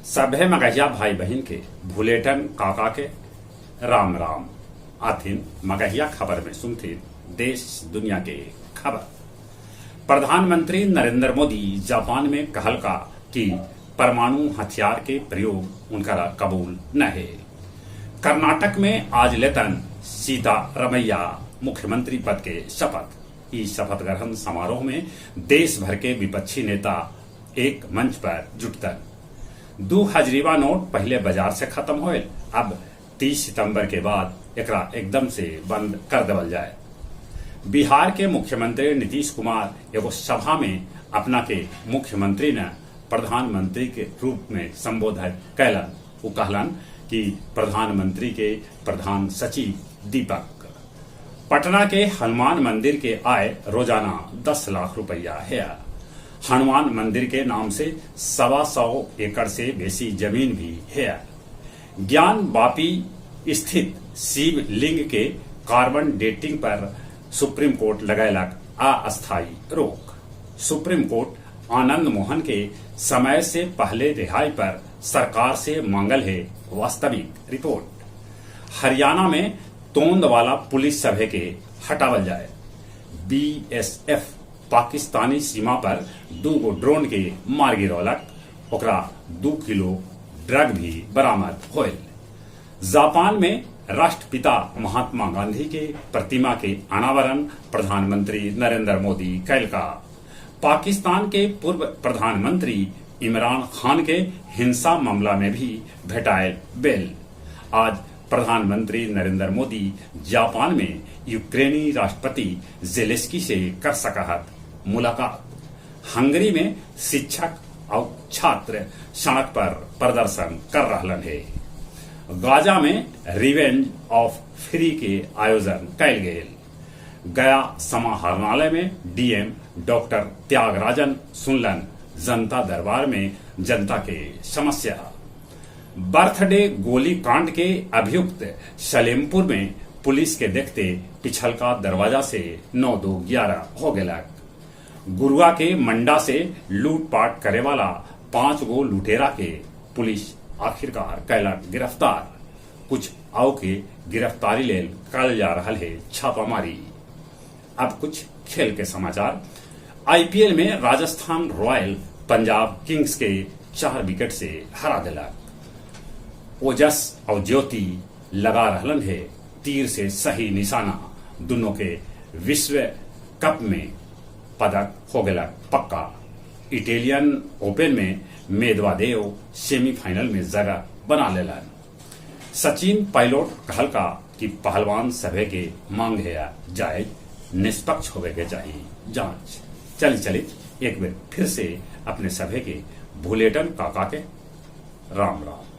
सभे मगहिया भाई बहिन के भुलेटन काका के राम राम। आथिन मगहिया खबर में सुनथिन देश दुनिया के खबर। प्रधानमंत्री नरेंद्र मोदी जापान में कहलका कि परमाणु हथियार के प्रयोग उनकरा कबूल न हे। कर्नाटक में आज लेतन सीतारमैया मुख्यमंत्री पद के शपथ। ई शपथ ग्रहण समारोह में देश भर के विपक्षी नेता एक मंच पर जुटतन। दू हजरीवा नोट पहले बाजार से खत्म होयल, अब 30 सितंबर के बाद एकरा एकदम से बंद कर देवल जाए। बिहार के मुख्यमंत्री नीतीश कुमार एगो सभा में अपना के मुख्यमंत्री न प्रधानमंत्री के रूप में संबोधित कैलन। वो कहलन कि प्रधानमंत्री के प्रधान सचिव दीपक। पटना के हनुमान मंदिर के आय रोजाना 10 लाख रुपया है। हनुमान मंदिर के नाम से 125 एकड़ से बेसी जमीन भी है। ज्ञान वापी स्थित शिवलिंग के कार्बन डेटिंग पर सुप्रीम कोर्ट लगैलक अस्थायी रोक। सुप्रीम कोर्ट आनंद मोहन के समय से पहले रिहाई पर सरकार से मांगल है वास्तविक रिपोर्ट। हरियाणा में तोंद वाला पुलिस सभे के हटावल जाए। बीएसएफ पाकिस्तानी सीमा पर 2 गो ड्रोन के मार गिरौलक, ओकरा 2 किलो ड्रग भी बरामद होयल। जापान में राष्ट्रपिता महात्मा गांधी के प्रतिमा के अनावरण प्रधानमंत्री नरेंद्र मोदी कैलका। पाकिस्तान के पूर्व प्रधानमंत्री इमरान खान के हिंसा मामला में भी भेटायल बेल। आज प्रधानमंत्री नरेंद्र मोदी जापान में यूक्रेनी राष्ट्रपति जेलेंस्की से कर सकहत मुलाकात। हंगरी में शिक्षक और छात्र सड़क पर प्रदर्शन कर रहलन है। गाजा में रिवेंज ऑफ फ्री के आयोजन कैल गेल। गया समाहरणालय में डीएम डॉक्टर त्यागराजन सुनलन जनता दरबार में जनता के समस्या। बर्थडे गोली कांड के अभियुक्त सलेमपुर में पुलिस के देखते पिछलका दरवाजा से 9-2-11 हो गेलक। गुरुआ के मंडा से लूटपाट करे वाला 5 गो लुटेरा के पुलिस आखिरकार कैलक गिरफ्तार। कुछ आव के गिरफ्तारी लेल कल जा रहा है छापामारी। अब कुछ खेल के समाचार। आईपीएल में राजस्थान रॉयल पंजाब किंग्स के 4 विकेट से हरा दिलक। ओजस और ज्योति लगा रहलन है तीर से सही निशाना। दोनों के विश्व कप में पदक हो गया पक्का। इटालियन ओपन में मेदवादेव सेमीफाइनल में जगह बना लेलन। सचिन पायलट कहलका कि पहलवान सभे के मांग है जायज, निष्पक्ष होवे के चाहिए जांच। चली चली एक बार फिर से अपने सभे के भुलेटन काका के राम राम।